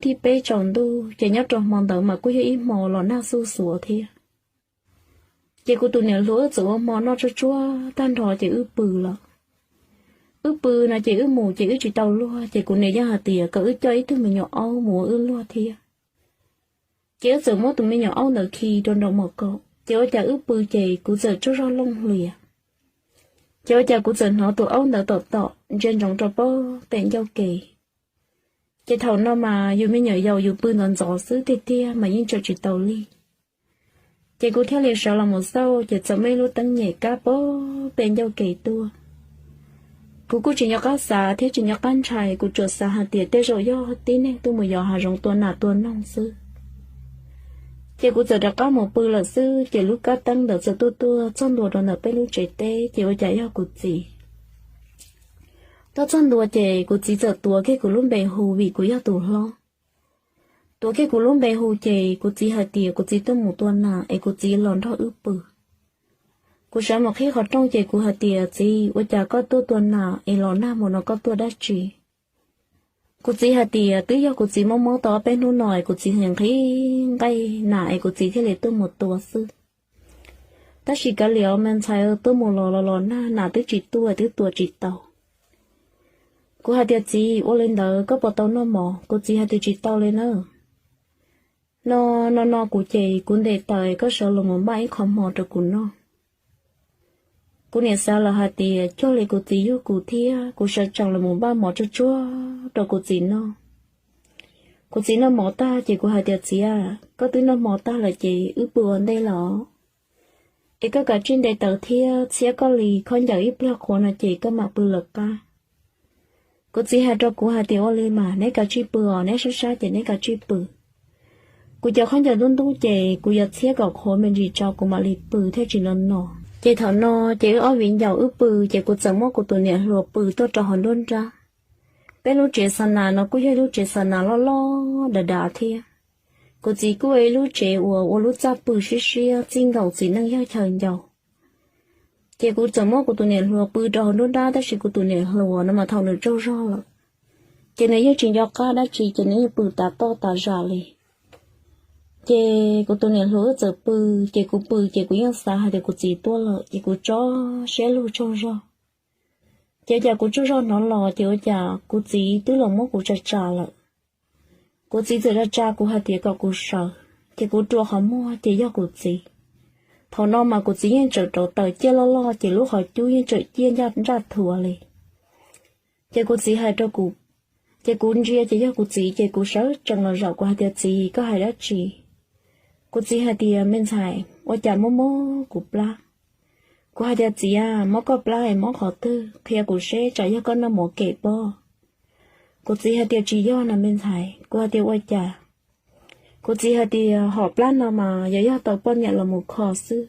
thib peb tsaus ntuj, ces nyob rau hmo ntawd mas kuj yog ib hmo los nag xuj xuav thiab. Ces kuv tus niam hluas wb txawm ua hmo noj tsuag tsuag tag nrho ces wb pw lawm. Wb pw no ces wb mus ces wb tsis tau luag, ces kuv niam yog hais tias kom wb coj ib tug me nyuam aub mus ua wb luag thiab. Ces wb txawm muab tus me nyuam aub ntawd khi rau nraum mos kaum, ces ua cas wb pw ces kuv txawm tsaug zog looj hlias. Ces ua cas kuv txawm hnov tus aub ntawd tom tom ntsia ntsoov rau pem ncauj kev. Ces thaum no mas yus me nyuam yaus yus pw ntxov ntxov xwb tiag tiag mas yeej tsawm tsis tau li. Ces kuv thiaj li sawv los mus xauj ces txawm muaj ib lub teeb nyem kab pem ncauj kev tuaj. Kuv kuj tsis nco qab xav thiab tsis nco qab ntshai, kuv tsuas xav hais tias tej zaum yog tib neeg tuaj mus yos hav zoov tua nas tua noog xwb. Ces kuv txawm rov qab mus pw lawm xwb, ces lub kab teeb ntawd txawm tuaj tuaj txog ntua rau ntawm peb lub tsev teb, ces ua cas yog kuv txiv. Tuaj txog ntua ces kuv txiv txawm tuav kiag kuv lub npe hu vim kuv yog tus hlob. Tuav kiag kuv lub npe hu ces kuv txiv hais tias kuv txiv tuaj mus tua nas es kuv txiv los nrog wb pw. Kuv sawv mus qhib qhov rooj ces kuv hais tias, Txiv, ua cas koj tuaj tua nas es los nag mus no koj tuaj dab tsi? Kuv txiv hais tias twb yog kuv txiv mob mob tau ob peb hnub no es kuv txiv nqhis nqaij nas es kuv txiv thiaj li tuaj mus tua xwb. Tab sis kav liam me ntxhais, tuaj mus los los los nag, nas twb tsis tuaj twb tua tsis tau. Kuv hais tias, Txiv, ua li ntawd koj puas tau noj mov? Kuv txiv hais tias, Tsis tau li na. No, no no kuv ces kuv ntes taws, koj sawv los mus npaj ib qho hmo rau kuv noj. Kuv niam xav lawm hais tias cuag li kuv txiv yug kuv thiab, kuv sawv tsees los mus npaj mov tsuag tsuag rau kuv txiv noj. Kuv txiv noj mov tag ces kuv hais tias, Txiv, koj twb noj hmo tag lawm ces wb pw ua ntej los, es koj kav tsij ntes taws thiab txhiab koj li khaub ncaws ib pliag qhuav no ces koj mam pw lawm qab. Kuv txiv hais rau kuv hais tias, Ua li mas neb kav tsij pw os, neb sab sab ces neb kav tsij pw. Kuv cov khaub ncaws ntub ntub ces kuv yuav txhiab kom qhuav me ntsis tso kuv mam li pw thiaj tsis no no. Ces thaum no ces wb ob viv ncaus wb pw ces kuv txawm muab kuv tus niam hluas pw tuaj rau hauv nruab nrab. Peb lub tsev xa nas no kuj yog ib lub tsev xa nas loj loj dav dav thiab. Kuv txiv kuj ua ib lub tsev uas ua lub txaj pw siab siab txij nkaus txiv neej yog chaw ncau. Ces kuv txawm muab kuv tus niam hluas pw rau hauv nruab nrab, tab sis kuv tus niam hluas no mas thaum nws tsaug zog lawm, ces nws yeej tsis nco qab dab tsi ces nws yeej pw tas toj tas zam li. Ces kuv tus niam hluas wb txawm pw, ces kuv pw ces kuv yeej xav hais tias kuv txiv tuaj lawm ces kuv tso siab lug tsaug zog. Ces ua cas kuv tsaug zog hnov los ces ua cas kuv txiv twb los muab kuv tsa tsa lawm. Kuv txiv txawm tsa tsa kuv hais tias kom kuv sawv, ces kuv rua qhov muag ces yog kuv txiv. Thaum no mas kuv txiv yeej tsawm rauv taws ciaj loj loj ces lub qhov cub yeej tsawm ciaj ntsaj thuav li. Ces kuv txiv hais rau kuv, ces kuv ntsia ces yog kuv txiv ces kuv sawv tsees los zaum kuv hais tias, Txiv, koj hais dab tsi? Kuv txiv hais tias, Me ntxhais, ua cas mob mob kuv plab? Kuv hais tias, Txiv a, mob koj plab es mob qhov twg? Qhia kuv seb tsam yog koj noj mov kem pob. Kuv txiv hais tias, Tsis yog no me ntxhais. Kuv hais tias, Ua cas? Kuv txiv hais tias, Hom plab no mas yog yog tau poj niam los mus kho xwb.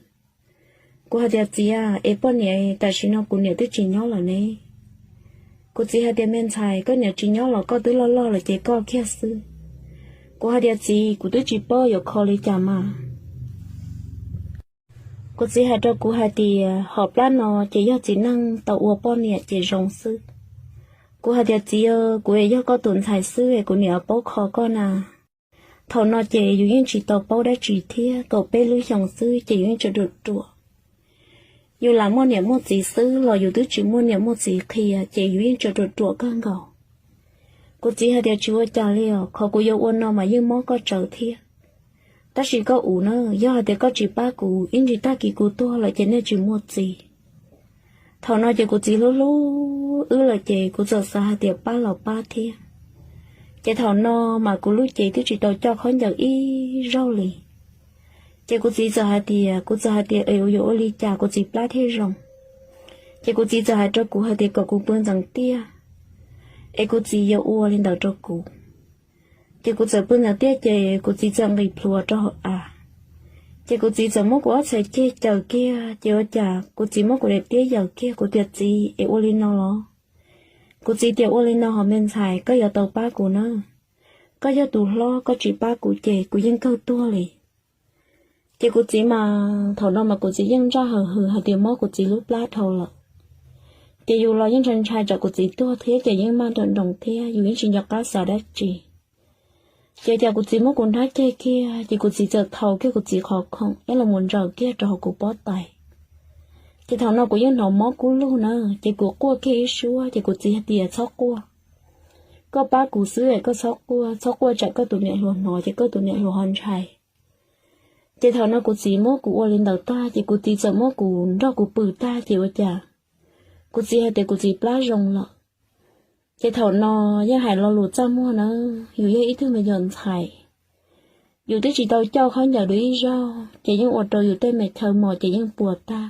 Kuv hais tias, Txiv a, es poj niam tam sim no kuv niam twb tsis nyob lawm ne. Kuv txiv hais tias, Me ntxhais, koj niam tsis nyob los koj twb loj loj lawm ces koj kiag xwb. Kuv hais tias, Txiv, kuv twb tsis paub yuav kho li cas mas. Kuv txiv hais rau kuv hais tias, Hom plab no ces yog txiv neej tau ua poj niam ces zoo xwb. Kuv hais tias, Txiv, kuv es yog koj tus ntxhais xwb es kuv niam paub kho koj na. Thaum no ces yus yeej tsis tau paub dab tsi thiab, kaum peb lub xyoo xwb ces yus yeej tseem ruam ruam. Yus lam muaj niam muaj txiv xwb los yus twb tsis muaj niam muaj txiv qhia ces yus yeej tseem ruam ruam kawg nkaus. Kuv txiv hais tias, Tsis ua cas li os, qhov kuv yuav ua no mas yeej mob koj tsawv thiab. Tab sis koj ua na, yog hais tias koj tsis pab kuv, ib ntsis tag kis kuv tuag lawm ces nej tsis muaj txiv. Thaum no ces kuv txiv hlub hlub wb lawm ces kuv txawm xav hais tias pab los pab thiab. Ces thaum no mas kuv lub cev twb tsis tau coj khaub ncaws ib zaug li. Ces kuv txiv txawm hais tias, kuv txawm hais tias, Es yuav ua li cas kuv txiv plab thiaj zoo? Ces kuv txiv txawm hais rau kuv hais tias kom kuv pw ntxeev tiaj, es kuv txiv yuav ua li ntawd rau kuv. Ces kuv txawm pw ntxeev tiaj ces kuv txiv txawm nqis plhuav rau hauv av. Ces kuv txiv txawm muab kuv ob txhais ceg caws kiag, ces ua cas kuv txiv muab kuv daim tiab yaws kiag, kuv tias, Txiv, es ua li no los? Kuv txiv tias, Ua li no hos me ntxhais, koj yuav tau pab kuv na. Koj yog tus hlob, koj tsis pab kuv ces kuv yeej kawg tuag li. Ces kuv txiv mas thaum no mas kuv txiv yeej ntsaj hawm hwm hais tias mob kuv txiv lub plab dhau lawm. Ces yus los yeej ntshai ntshai tsam kuv txiv tuag thiab ces yeej maj nroos nroos thiab yus yeej tsis nco qab xav dab tsi. Ces cas kuv txiv muab kuv nrhab ceg kiag ces kuv txiv txawm thau kiag kuv txiv qhov khoom coj los mus ntsaws kiag rau hauv kuv pob tais. Ces thaum no kuv yeej hnov mob kub lug na, ces kuv quaj kiag ib suab ces kuv txiv hais tias, Txhob quaj, koj pab kuv xwb es koj txhob quaj, txhob quaj tsam koj tus niam hluas hnov ces koj tus niam hluas ho ntshai. Ces thaum no kuv txiv muab kuv ua li ntawd tag ces kuv txiv txawm muab kuv nrog kuv pw tag ces ua cas kuv txiv hais tias kuv txiv plab zoo lawm. Ces thaum no yeej hais lo lus txaj muag na, yus yog ib tug me nyuam ntxhais, yus twb tsis tau coj khaub ncaws dua ib zaug ces yeej ua rau yus tej me chaw mos ces yeej puas tag.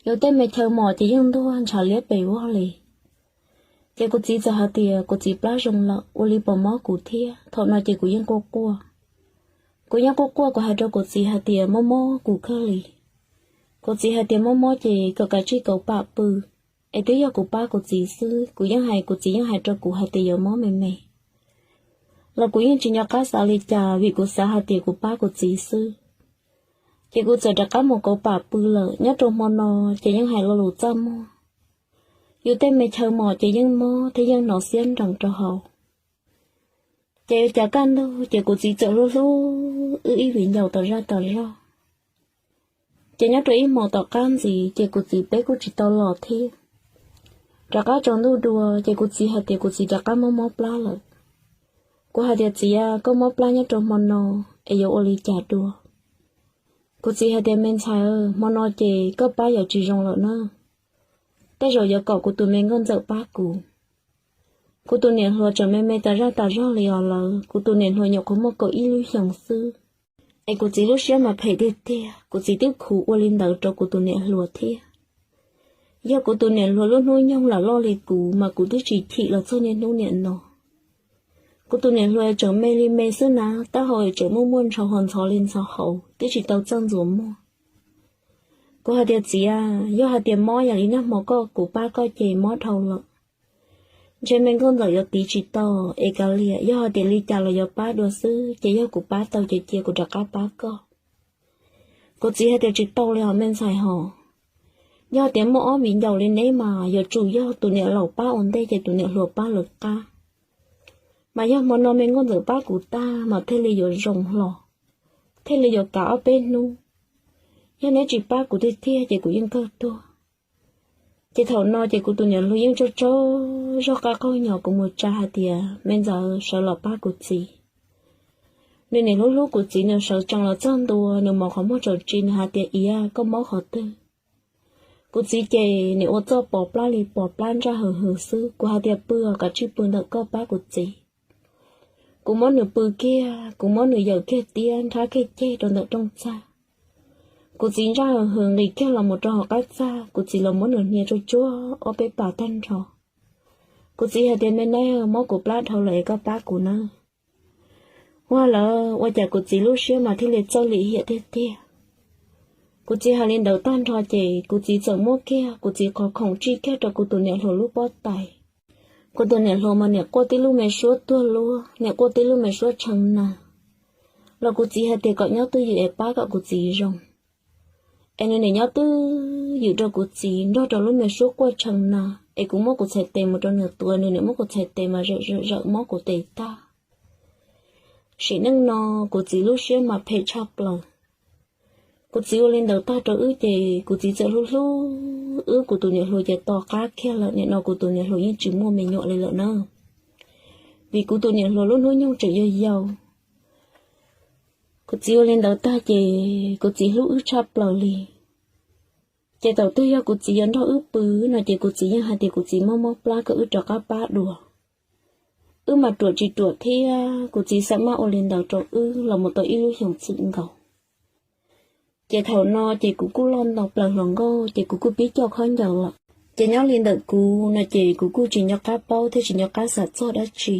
Yus tej me chaw mos ces yeej ntuag ntshav liab pes vog li. Ces kuv txiv txawm hais tias kuv txiv plab zoo lawm, ua li puas mob kuv thiab? Thaum no ces kuv yeej quaj quaj. Kuv yeej quaj quaj, kuv hais rau kuv txiv hais tias mob mob kuv kawg li. Kuv txiv hais tias mob mob ces kom kav tsij kauv pam pw, es twb yog kuv pab kuv txiv xwb. Kuv yeej hais, kuv txiv yeej hais rau kuv hais tias yuav mob me me los kuv yeej tsis nco qab xav li cas vim kuv xav hais tias kuv pab kuv txiv xwb. Ces kuv txawm rov qab mus kauv pam pw lawm. Nyob rau hmo no ces yeej hais lo lus txaj muag, yus tej me chaw mos ces yeej mob thiab yeej hnov xiab nrees rau hauv. Ces cas kaj ntug ces kuv txiv txawm hlub hlub wb ib viv ncaus tas zaj tas zog. Ces nyob rau ib hmo tom qab ntxiv ces kuv txiv peb kuj tsis tau los thiab. Rov qab tsaus ntuj dua ces kuv txiv hais tias kuv txiv rov qab mob mob plab lawm. Kuv hais tias txiv, koj mob plab nyob rau hmo no es yuav ua li cas dua? Kuv txiv hais tias me ntxhais, hmo no ces koj pab yuav tsis zoo lawm na, tej zaum yuav kom kuv tus me nkauj ntxawm pab kuv. Kuv tus niam hluas tseem me me tas zaj tas zog li os lawv, kuv tus niam hluas nyuam qhuav muaj kaum ib lub xyoos xwb. Es kuv txiv lub siab mas phem tiag tiag, kuv txiv twb khuv ua li ntawd rau kuv tus niam hluas thiab. Yog kuv tus niam hluas lub hnub nyoog lam loj li kuv mas kuv twb tsis chim los txog niaj hnub niam no. Kuv tus niam hluas tseem me li me xwb na, taub hau tseem muaj muaj ntshau ho ntxhov li ntxhov hauv, twb tsis tau txawj ntxuav muag. Kuv hais tias txiv, yog hais tias mob yam li nag hmo koj kuv pab koj ces mob dhau lawm, ntshe me nkauj ntxawm yuav tiv tsis tau. Es kav liam, yog hais tias li cas los yuav pab dua xwb, ces yog kuv pab tau ces cia kuv rov qab pab koj. Kuv txiv hais tias tsis tau li hos me ntxhais hos, yog tias muaj ob viv ncaus li neb mas yuav tsum yog tus niam laus pab ua ntej ces tus niam hluas pab lawv qab. Mas yog hmo no me nkauj ntxawm pab kuv tag mas thiaj li yuav zoo hlo, thiaj li yuav kav ob peb hnub. Yog neb tsis pab kuv tiag tiag ces kuv yeej kawg tuag. Ces thaum no ces kuv tus niam hluas yeej tsaug tsaug zog qab qaug nyo, kuv mus tsa hais tias me ntxawm sawv los pab kuv txiv. Nws niam hlub hlub kuv txiv, nws sawv tsees los txog ntua, nws mos qhov muag tsaus tsi, nws hais tias iab, koj mob qhov twg? Kuv txiv ces nws ua txoj pos plab li pos plab ntsaj hws hws xwb. Kuv hais tias pw os, kav tsij pw ntawm koj pab kuv txiv. Kuv muab nws pw kiag, kuv muab nws yawm kiag tiab nrhab kiag ceg rau ntawm rooj txag. Kuv txiv ntsaj hws hws nqis kiag los mus rau hauv qab txag, kuv txiv los muab nws hnia tsuag tsuag ob peb pas tag nrho. Kuv txiv hais tias me neeb, mob kuv plab dhau lawm es koj pab kuv nawb. Ua lawm ua cas kuv txiv lub siab mas thiaj li txawj lim hiam tiag tiag. Kuv txiv hais li ntawd tag nrho ces kuv txiv txawm muab kiag kuv txiv qhov khoom tsij kiag rau kuv tus niam hluas lub pob tais. Kuv tus niam hluas mas niam quaj tib lub me suab tuag luag, niam quaj tib lub me suab tshee na. Los kuv txiv hais tias kom nyob twj ywm es pab kom kuv txiv zoo. Es nws niam nyob twj ywm rau kuv txiv nrog rau lub me suab quaj tshee na, es kuv muab kuv txhais tes mus rau nws tuav, nws niam muab kuv txhais tes mas zawm zawm zawm mob kuv tes tag. Sim neej no kuv txiv lub siab mas phem tshaj plaws. Kuv txiv ua li ntawd tag rau wb ces kuv txiv txawm hlub hlub wb, kuv tus niam hluas ces to qab kiag lawm. Nim no kuv tus niam hluas yeej tsis muaj me nyuam li lawm na, vim kuv tus niam hluas lub hnub nyoog tseem yau yau. Kuv txiv ua li ntawd tag ces kuv txiv hlub wb tshaj plaws li. Ces thaum twg yog kuv txiv yuav nrog wb pw no ces kuv txiv yeej hais tias kuv txiv mob mob plab kom wb rov qab pab dua. Wb mas ruam tsis ruam thiab, kuv txiv xam maj ua li ntawd rau wb los mus tau ib lub xyoos txwm nkaus. Ces thaum no ces kuv kuj loj nto plaws hluas nkauj ces kuv kuj pib coj khaub ncaws lawm. Ces nyob li ntawm kuv no ces kuv kuj tsis nco qab paub thiab tsis nco qab xav txog dab tsi.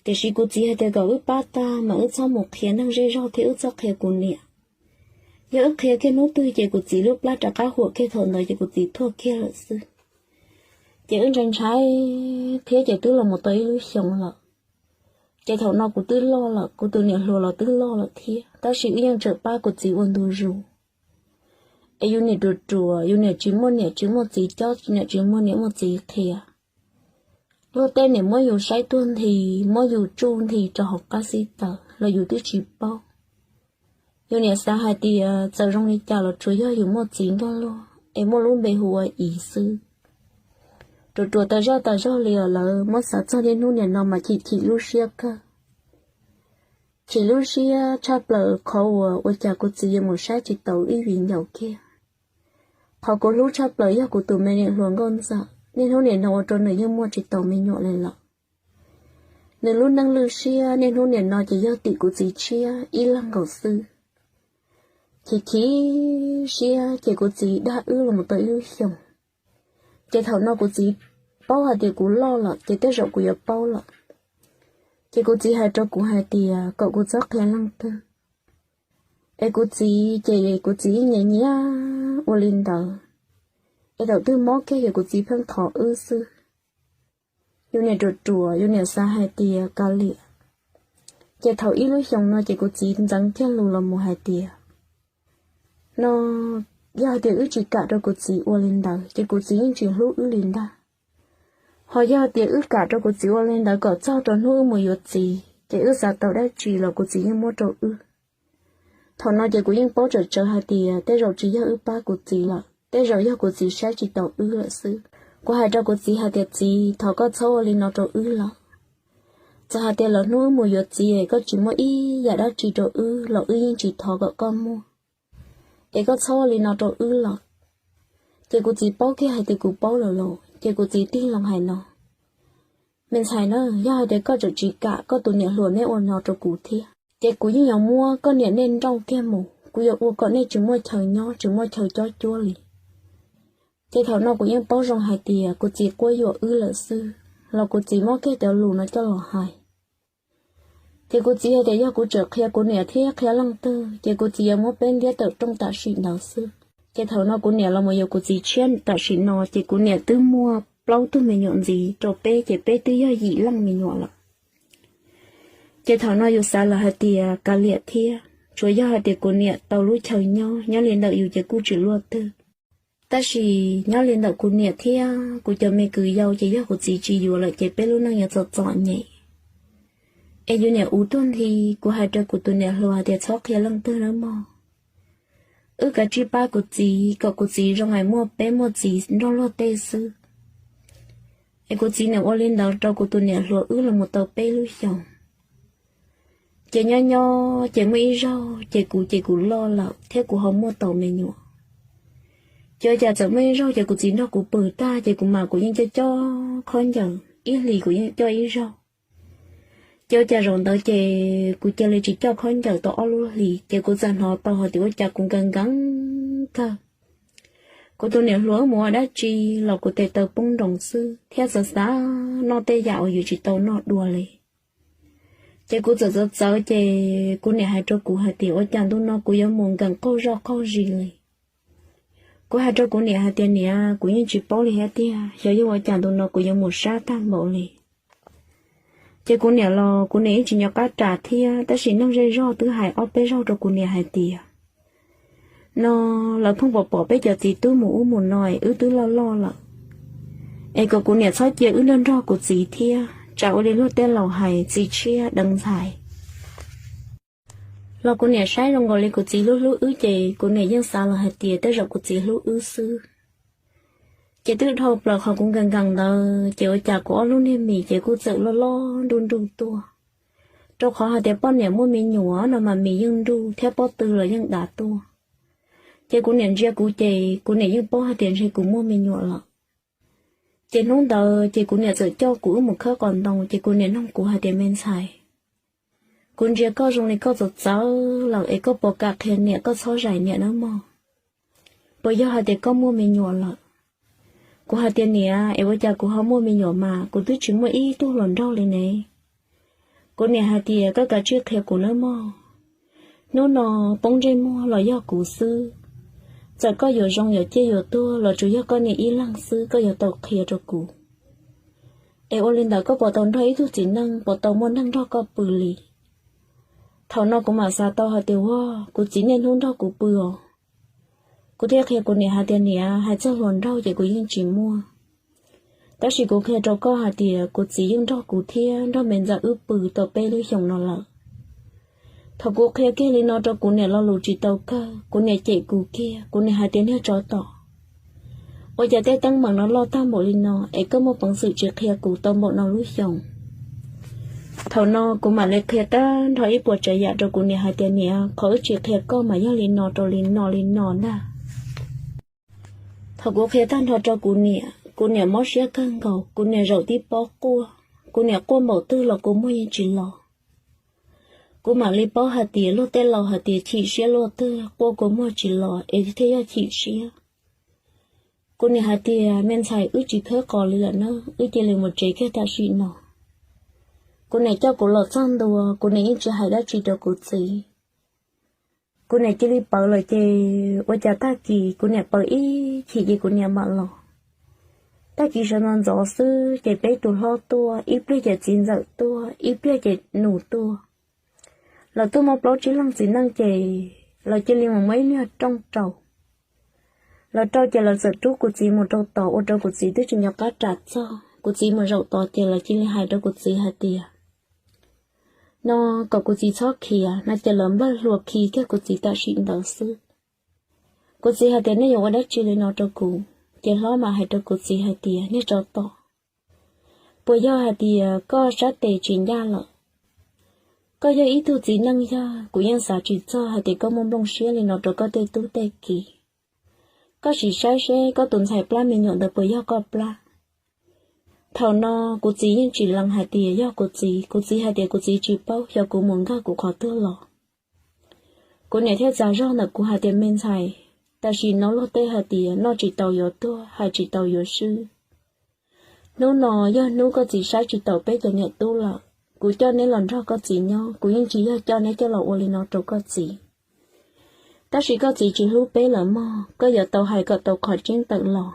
Tiam sis kuv txiv hais tias kom wb pab tag mas wb txhob mus qhia neeg zej zog thiab wb txhob qhia kuv niam. Yog wb qhia kiag hnub twg ces kuv txiv lub plab rov qab huam kiag thaum ntawd ces kuv txiv thuaj kiag lawm xwb. Ces wb ntshai ntshai thiab ces twb los mus tau ib lub xyoos lawm. Ces thaum no kuv twb loj lawm, kuv tus niam hluas los twb loj lawm thiab, tab sis wb yeej tseem pab kuv txiv ua ntu zus. Es yus niam ruam ruam, yus niam tsis muaj niam tsis muaj txiv cob, niam tsis muaj niam muaj txiv qhia. Luag tej niam muab yus saib tuag nthi, muab yus tsuj nthi rau hauv qab xib taws los yus twb tsis paub. Yus niam xav hais tias txawm zoo li cas los tsuas yog yus muaj txiv nrog luag es muaj lub npe hu ua Iv xwb. Ruam ruam tas zaj tas zog li os lawv, muab xav txog niaj hnub niam no mas chim chim lub siab kawg. Chim lub siab tshaj plaws qhov uas ua cas kuv txiv yuav mus saib tsis taus wb viv ncaus kiag. Qhov kuv hlub tshaj plaws yog kuv tus me niam hluas nkauj ntxawm, niaj hnub niam no ua rau nws yeej muaj tsis taus me nyuam li lawm. Nws lub neej lwj siab niaj hnub niam no ces yog tim kuv txiv tshiab ib leeg nkaus xwb. Chim chim siab ces kuv txiv dag wb los mus tau ib lub xyoos. Ces thaum no kuv txiv paub hais tias kuv loj lawm ces tej zaum kuv yuav paub lawm. Ces kuv txiv hais rau kuv hais tias kom kuv txhob qhia leej twg. Es kuv txiv ces kuv txiv yeej nyiam nyiam ua li ntawd. Es thaum twg mob kiag ces kuv txiv pheej thov wb xwb. Yus niam ruam ruam, yus niam xav hais tias kav liam. Ces thaum ib lub xyoos no ces kuv txiv ntxeev kiag lus los mus hais tias, no, yog hais tias wb tsis kam rau kuv txiv ua li ntawd ces kuv txiv yeej tsis hlub wb li ntag. Ho yog hais tias wb kam rau kuv txiv ua li ntawd kom txog rau hnub wb mus yuav txiv ces wb xav tau dab tsi los kuv txiv yeej muab rau wb. Thaum no ces kuv yeej paub tsawm tsawv hais tias tej zaum tsis yog wb pab kuv txiv lawm, tej zaum yog kuv txiv saib tsis taus wb lawm xwb. Kuv hais rau kuv txiv hais tias, txiv, thov koj txhob ua li no rau wb lawm. Txawm hais tias lawv hnub wb mus yuav txiv es koj tsis muaj ib yam dab tsi rau wb los wb yeej tsis thov kom koj muaj. Es koj txhob ua li no rau wb lawm. Ces kuv txiv paub kiag hais tias kuv paub lawm los ces kuv txiv tig loo hais no, me ntxhais na, yog hais tias koj tseem tsis kam koj tus niam hluas neb ua no rau kuv thiab ces kuv yeej yuav muab koj niam nej nrauj kiag mus, kuv yuav ua kom nej tsis muaj chaw nyob tsis muaj chaw cob cuab li. Ces thaum no kuv yeej paub zoo hais tias kuv txiv quab yuam wb lawm xwb, los kuv txiv muab kiag cov lus no coj los hais. Ces kuv txiv hais tias yog kuv tseem qhia kuv niam thiab qhia leej twg ces kuv txiv yuav muab peb ntiab tawm rooj tam sim ntawd xwb. Ces thaum no kuv niam los mus yuav kuv txiv tshiab tam sim no ces kuv niam twb muaj plaub tug me nyuam ntxiv rau peb ces peb twb yog yim leej me nyuam lawm. Ces thaum no yus xav lawm hais tias kav liam thiab, tsuas yog hais tias kuv niam tau lub chaw nyob, nyob li ntawm yus ces kuj tsis luaj twg. Tab sis nyob li ntawm kuv niam thiab kuv cov me kwv yau ces yog kuv txiv tsis yuav lawm ces peb lub neej yuav txom txom nyem. Es yus niam ua tuag nthi, kuv hais rau kuv tus niam hluas hais tias txhob qhia leej twg nawb mog. Wb kav tsij pab kuv txiv kom kuv txiv zoo es muaj peb muaj txiv nrog luag tej xwb. Es kuv txiv niam ua li ntawd rau kuv tus niam hluas wb los mus tau peb lub xyoos. Ces nyob nyob ces muaj ib zaug ces kuv ces kuv loj lawm thiab kuv ho muaj tau me nyuam. Ces ua cas txawm muaj ib zaug ces kuv txiv nrog kuv pw tag ces kuv mas kuv yeej coj coj khaub ncaws, ib hlis kuv yeej coj ib zaug. Ces ua cas zaum ntawd ces kuv cia li tsis coj khaub ncaws tau ob lub hlis ces kuv txawm hnov tau hais tias ua cas kuv nkees nkees kawg. Kuv tus niam hluas wb mus ua dab tsi los kuv tes taw poob nroos xwb thiab xav xav noj tej yam uas yus tsis tau noj dua li. Ces kuv txawm txawv txawv ces kuv niam hais rau kuv hais tias ua cas ntu no kuv yuav mus nkees qaug zoj qaug zis li. Kuv hais rau kuv niam hais tias niam, kuv yeej tsis paub li thiab tiag, xyov yog ua cas ntu no kuv yuav mus sab tag npaum li. Ces kuv niam los kuv niam yeej tsis nco qab ras thiab tab sis neeg zej zog twb hais ob peb zaug rau kuv niam hais tias no lawv pheej pom pom peb cov txiv tub mus ub mus no es wb twb loj loj lawm, es kom kuv niam txhob cia wb nrog nrog kuv txiv thiab tsam ua li luag tej laus hais txiv tshiab deev ntxhais. Los kuv niam saib zoo nkaus li kuv txiv hlub hlub wb ces kuv niam yeej xav los hais tias tej zaum kuv txiv hlub wb xwb. Ces twb dhau plaws qhov kuv nkees nkees ntawd ces ua cas kuv ob lub niag mis ces kuj txawm loj loj nruj nruj tuaj. Rau qhov hais tias poj niam muaj me nyuam no mas mis yeej nruj thiab pob tw los yeej dav tuaj. Ces kuv niam ntsia kuv ces kuv niam yeej paub hais tias ntshe kuv muaj me nyuam lawm. Ces hnub ntawd ces kuv niam txawm coj kuv wb mus khawb qos ntoo ces kuv niam nug kuv hais tias me ntxhais, kuv ntsia koj zoo li koj txawv txawv lawm es koj puas kam qhia niam koj txhob zais niam nawb mog? Puas yog hais tias koj muaj me nyuam lawm? Kuv hais tias niam, es ua cas kuv ho muaj me nyuam mas kuv twb tsis muaj ib tug hluas nraug li ne. Kuv niam hais tias koj kav tsij qhia kuv nawb mog. Hnub no poob ntsej muag los yog kuv xwb. Txawm koj yuav zoo yuav ciaj yuav tuag los tsuas yog koj niam ib leeg xwb koj yuav tau qhia rau kuv. Es ua li ntawd koj puas tau nrog ib tug txiv neej puas tau muaj neeg nrog koj pw li? Thaum no kuv mam xav tau hais tias ua kuv txiv niaj hnub nrog kuv pw os. Kuv thiaj qhia kuv niam hais tias niam, hais txog hluas nraug ces kuv yeej tsis muaj. Tab sis kuv qhia rau koj hais tias kuv txiv yeej nrog kuv thiab nrog me ntxawm wb pw tau peb lub xyoos no lawm. Thaum kuv qhia kiag li no rau kuv niam lo lus tsis tau kawg, kuv niam cem kuv kiag, kuv niam hais tias niag tsov tom, ua cas tej teeb meem no loj tag npaum li no es koj muaj peev xwm tsis qhia kuv tau npaum no lub xyoos. Thaum no kuv mam li qhia tag nrho ib puas tsav yam rau kuv niam hais tias niam, qhov wb tsis qhia koj mas yog li no rau li no li no ntag. Thaum kuv qhia tag nrho rau kuv niam, kuv niam mob siab kawg nkaus, kuv niam zaum tib pob quaj, kuv niam quaj npaum twg los kua muag yeej tsis los. Kuv mam li paub hais tias luag tej laus hais tias chim siab luaj twg quaj kua muag tsis los es thiaj yog chim siab. Kuv niam hais tias me ntxhais, wb tsis khawb qos li lawm na, wb cia li mus tsev kiag tam sim no. Kuv niam coj kuv los txog ntua, kuv niam yeej tsis hais dab tsi rau kuv txiv. Kuv niam cia li pawv lawm ces ua cas tag kis kuv niam pawv ib chim ces kuv niam mam los. Tag kis sawv ntxov ntxov xwb ces peb tus hlob tuaj, ib pliag ces txiv ntxawm tuaj, ib pliag ces nus tuaj. Lawv tuaj muaj plaub tsib leeg txiv neej ces lawv cia li mus muab ib niag rooj rau. Lawv rau ces lawv txawm rub kuv txiv mus rau tod ua rau kuv txiv twb tsis nco qab ras txog. Kuv txiv mus zaum tod ces lawv cia li hais rau kuv txiv hais tias no kom kuv txiv txhob khiav no ces lawv nplawg hlua khi kiag kuv txiv tam sim ntawd xwb. Kuv txiv hais tias nej yuav ua dab tsi li no rau kuv? Ces hlob mas hais rau kuv txiv hais tias niag tsov tom, puas yog hais tias koj sab tes tsis ncaj lawm? Koj yog ib tug txiv neej yog kuv yeej xav tsis txog hais tias koj muaj nplooj siab li no rau koj tej tub tej kiv. Koj sim saib seb koj tus ntxhais plab me nyuam ntawd puas yog koj plab. Thaum no kuv txiv yeej tsis lees hais tias yog kuv txiv, kuv txiv hais tias kuv txiv tsis paub, xyov kuv mus nkag kuv qhov twg los. Kuv niam thiaj txav zog ntawm kuv hais tias me ntxhais, tam sim no luag tej hais tias noj tsis tau yuav tuag, hais tsis tau yuav swb. Hnub no yog hnub koj txiv saib tsis taus peb cov niam tub lawm. Kuv coj neb los nrog koj txiv nyob, kuv yeej tsis yog coj neb coj los ua li no rau koj txiv. Tab sis koj txiv tsis hlub peb lawm mog, koj yuav tau hais kom tau qhov tseeb tawm los.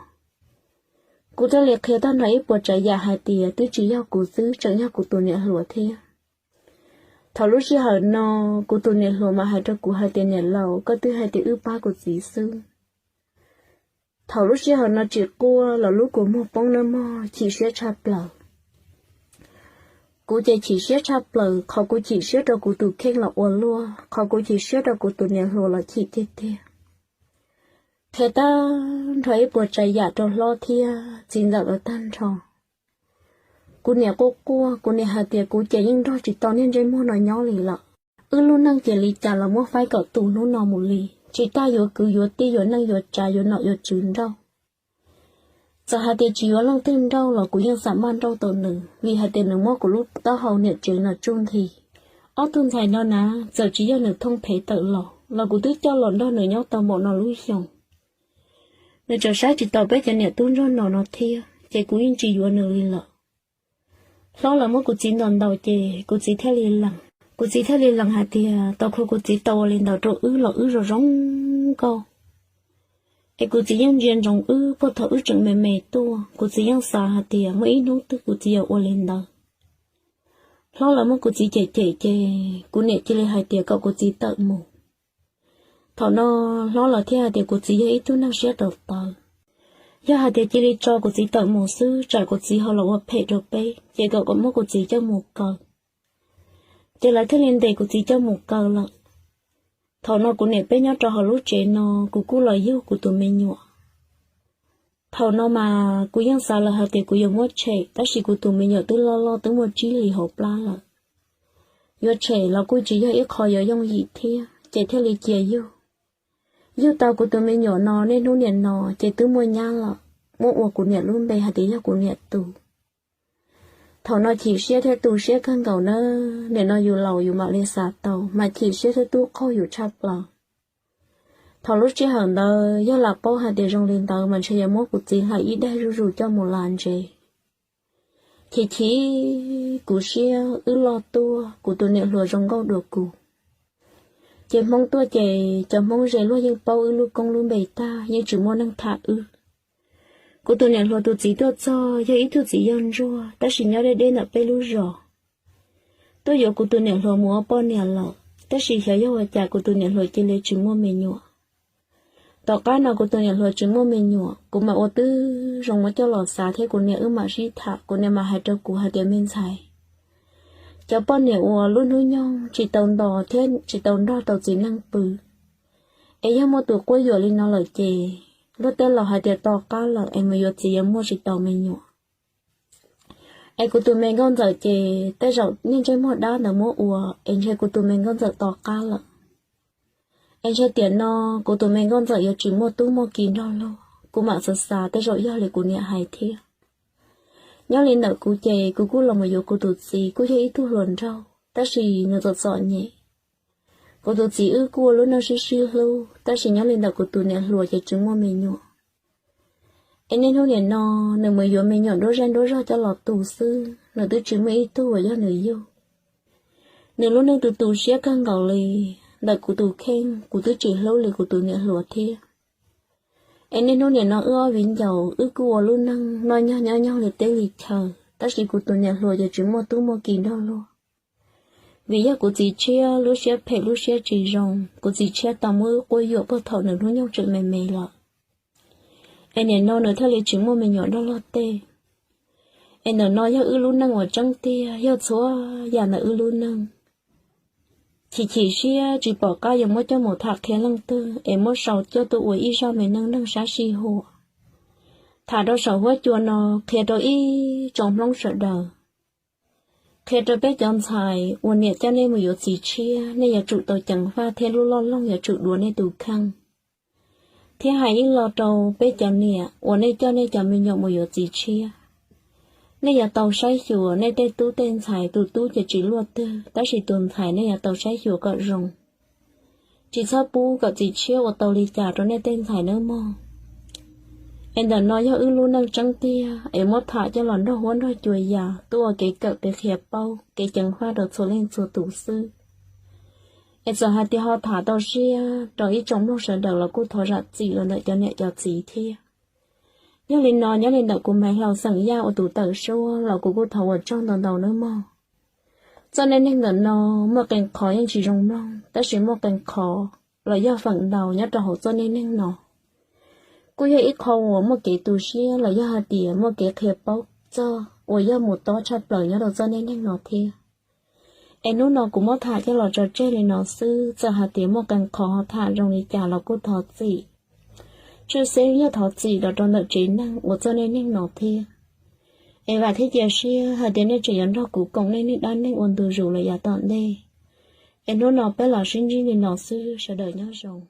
Kuv thiaj li qhia tag nrho ib puas tsav yam hais tias twb tsis yog kuv xwb, tseem yog kuv tus niam hluas thiab. Thaum lub sij hawm no, kuv tus niam hluas mas hais rau kuv hais tias niam laus, koj twb hais tias wb pab kuv txiv xwb. Thaum lub sij hawm no tsis quaj los lub kua muag poob nawb mog, chim siab tshaj plaws. Kuv ces chim siab tshaj plaws, qhov kuv chim siab rau kuv tus kheej los ua luaj, qhov kuv chim siab rau kuv tus niam hluas los chim tiag tiag. Qhia tag nrho ib puas tsav yam rau hlob thiab txiv ntxawm lawv tag nrho. Kuv niam quaj quaj, kuv niam hais tias kuv ces yeej nrog tsis tau niag ntsej muag no nyob li lawm. Wb lub neej ces li cas los muab faib kom tu hnub no mus li, tsis tas yuav kwv yuav tij yuav neej yuav tsav yuav nom yuav tswv nrauj. Txawm hais tias tsis yuav leej twg nrauj los kuv yeej xav npaj nrauj tau nws, vim hais tias nws muab kuv lub taub hau niam tsev no tsuj nthi. Ob tug ntxhais no na, txawm tsis yog nws thooj phev tawm los, los kuv twb coj los nrog nws nyob tau npaum no lub xyoo. Nws tseem saib tsis taus peb cov niam tub ntsuag no no thiab, ces kuv yeej tsis yuav nws li lawm. Hlob lawv muab kuv txiv ntaus ntaus ces kuv txiv thiaj li lees. Kuv txiv thiaj li lees hais tias tau kho kuv txiv tau ua li ntawd rau wb los wb zoo zoo nkauj. Es kuv txiv yeej ntsia ntsoov wb puag thaum wb tseem me me tuaj, kuv txiv yeej xav hais tias muaj ib hnub twg kuv txiv yuav ua li ntawd. Hlob lawv muab kuv txiv cem cem ces kuv niam cia li hais tias kom kuv txiv tawm mus. Thaum no hlob lawv thiaj hais tias kuv txiv yog ib tug neeg siab tawv tawv. Yog hais tias cia li tso kuv txiv tawm mus xwb tsam kuv txiv ho los ua phem rau peb, ces kom kom muab kuv txiv coj mus kaw. Ces lawv thiaj li ntes kuv txiv coj mus kaw lawm. Thaum no kuv niam peb nyob rau hauv lub tsev no, kuv kuj los yug kuv tus me nyuam. Thaum no mas kuv yeej xav lawm hais tias kuv yuav muab tshem, tab sis kuv tus me nyuam twb loj loj twb muaj tsib hlis hauv plab lawm. Yuav tshem los kuj tsis yog ib qho yuav yooj yim thiab, ces thiaj li cia yug. Yug tau kuv tus me nyuam no niaj hnub niam no ces twb muaj nyab lawm, muab ua kuv niam lub npe hais tias yog kuv niam tus. Thaum no chim siab thiab tu siab kawg nkaus na, nim no yus laus yus mam li xav tau, mas chim siab thiab tub qaug yus tshaj plaws. Thaum lub sij hawm ntawd yog lam paub hais tias zoo li ntawd mas ntshe yuav muab kuv txiv hlais ib daig zuj zus coj mus las ntsev. Chim chim kuv siab wb loj tuaj, kuv tus niam hluas zoo nkauj dua kuv. Ces Hmoob tuaj ces cov Hmoob ze luag yeej paub wb lub koob lub npe tag, yeej tsis muaj neeg tham wb. Kuv tus niam hluas tus txiv tuaj txog yog ib tug txiv yawg ntsuag tab sis nyob deb deb ntawm peb lub zos. Tuaj yuav kuv tus niam hluas mus ua poj niam lawm, tab sis xyov yog ua cas kuv tus niam hluas cia li tsis muaj me nyuam. Tom qab no kuv tus niam hluas tsis muaj me nyuam, kuv mam ua tib zoo muab coj los xav thiab kuv niam wb mam sib tham. Kuv niam mam hais rau kuv hais tias, me ntxhais, cov poj niam uas lub hnub nyoog tsis tau ntos thiab tsis tau nrog tau txiv neej pw, es yog muaj tus quab yuam li no lawm ces luag tej laus hais tias to qab lawm es mus yuav txiv yuav muaj tsis tau me nyuam. Es kuv tus me nkauj ntxawm ces tej zaum niaj ntsej muag dab ntawd muab ua, es ntshe kuv tus me nkauj ntxawm to qab lawm. Es ntshe tiam no kuv tus me nkauj ntxawm yuav tsis muaj tub muaj ki nrog luag. Kuv mam xav xav tej zaum yog li kuv niam hais thiab. Nyob li ntawm kuv ces kuv kuj los mus yuav kuv tus txiv, kuj yog ib tug hluas nraug tab sis nws txom txom nyem. Kuv tus txiv wb kuj ua lub neej sib sib hlub tab sis nyob li ntawm kuv tus niam hluas ces tsis muaj me nyuam. Es niaj hnub nim no nws mus yuav me nyuam nruab zej nruab zog coj los tu xwb, nws twb tsis muaj ib tug uas yog nws yug. Nws lub neej tu tu siab kawg nkaus li. Ntawm kuv tus kheej kuv twb tsis hlub li kuv tus niam hluas thiab. Es niaj hnub nim no wb ob viv ncaus wb kuj ua lub neej noj nyob nyob nyob li teb li chaw, tab sis kuv tus niam hluas ces tsis muaj tub muaj ki nrog luag. Vim yog kuv txiv tshiab lub siab phem lub siab tsis zoo, kuv txiv tshiab tau muab wb quab yuam puag thaum nws hnub nyoog tseem me me lawm. Es nim no nws thiaj li tsis muaj me nyuam nrog luag tej. Es ntawm no yog wb lub neej uas tseeb tiag, yog txhua yam ntawm wb lub neej. Chim chim siab tsis pom qab yuav muab coj mus tham qhia leej twg es muab sau coj tuaj ua ib zaj me neej neeg sab sij huam, tham rau saum huab cua no qhia rau ib tsoom Hmoob sawv daws, qhia rau peb cov ntxhais uas niam coj nej mus yuav txiv tshiab, nej yuav tsum tau ceev faj thiab lub loj loog yuav tsum dua nej tus kheej. Thiab hais ib lo rau peb cov niam uas nej coj nej cov me nyuam mus yuav txiv tshiab, nej yuav tau saib xyuas nej tej tub tej ntxhais. Tus tub ces tsis luaj twg, tab sis tus ntxhais nej yuav tau saib xyuas kom zoo, tsis txhob pub kom txiv tshiab ua tau li cas rau nej tej ntxhais nawb mog. Es ntawm no yog wb lub neej tseeb tiag es muab tham coj los nrog huab nrog cua ya tuaj ua kev kawm kev qhia paub kev ceev faj rau txhua leej txhua tus xwb. Es txawm hais tias ho tham tau siab rau ib tsoom mloog sawv daws los kuj thov zam txim los ntawm cov niam cov txiv thiab. Yog li no nyob li ntawm kuv Maiv Hlau xeem Yaj ua tus tawm suab los kuv kuj thov ua tsaug ntau ntau nawb mog. Txoj neej neeg ntawm no muaj qee qhov yeej tsis zoo mloog, tab sis muaj qee qhov los yog feem ntau nyob rau hauv txoj neej neeg no. Kuj yog ib qho uas muaj kev tu siab los yog hais tias muaj kev qhia paub txog uas yog mus tob tshaj plaws nyob rau txoj neej neeg no thiab. Es hnub no kuv muab tham coj los tso tseg li no xwb, txawm hais tias muaj qee qhov ho tham zoo li cas los kuj thov txim. Tshwj xeeb yog thov txim los rau ntawm tsev neeg uas txoj neej neeg no thiab. Es vam thiab cia siab hais tias nej tseem yuav nrog kuv koom nej niaj dab neeg ua ntu zus los yav tom ntej. Es hnub no peb los sib ntsib li no xwb, sawv daws nyob zoo.